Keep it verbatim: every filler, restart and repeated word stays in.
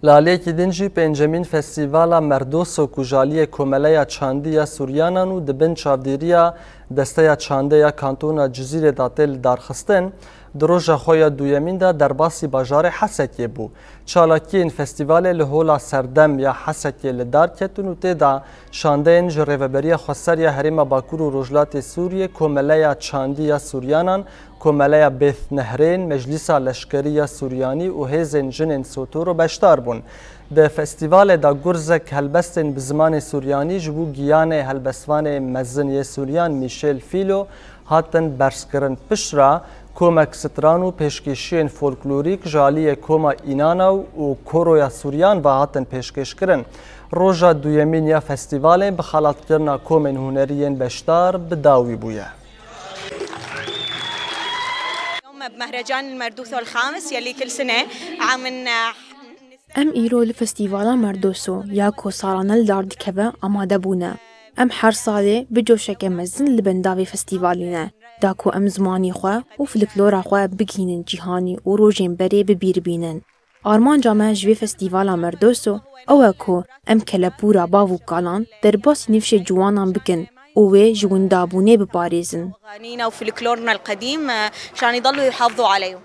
Li aliyekî din jî pêncemîn Festîvala Merdoso ku ji aliyê Komeleya Çandî ya Suryanan û di bin çavdêriya Desteya Çandê ya Kantona Cizîrê de tê lidarxistin, di roja xwe ya duyemîn de derbasî bajarê Hesekê bû. Çalakiyên festîvalê li Hola Serdem ya Hesekê li dar ketin û tê de şandeyên ji Rêveberiya Xweser ya Herêma Bakur û Rojhilatê Sûriyê, Komeleya Çandî ya Suryanan, Komeleya Bêth Nehrên, Meclîsa Leşkerî ya Suryanî û Hêzên Jinên Sotoro beşdar bûn. Di festîvalê de gurzek helbestên bi zimanê suryanî ji bo giyanê helbestvanê mezin yê suryan Michel Filo hatin berzkirin. Piştre komek stran û pêşkêşiyên folklorîk ji aliyê Koma Înana û Koroya Suryan ve hatin pêşkêşkirin. Roja duyemîn ya festîvalê bi xelatkirina komên hunerî yên beşdar bi dawî bûye. اليوم بمهرجان المردوثو الخامس يلي كل سنة عم ن- Em îro li Festîvala Merdoso ya ku salane li dar dikeve amade bûne. Em her salê bi coşeke mezin li benda vê festîvalî ne, da ku em zimanê xwe û fliklora xwe bigihînin cîhanî û rojên berê bi bîr bînin. Armanca me ji vê festîvala Merdoso ew e ku em kelepûra bav û kalan derbasî nifşê ciwanan bikin û wê ji windabûnê biparêzin. أغانينا وفلكلورنا القديم، آه، عشان يضلوا يحافظوا عليهم.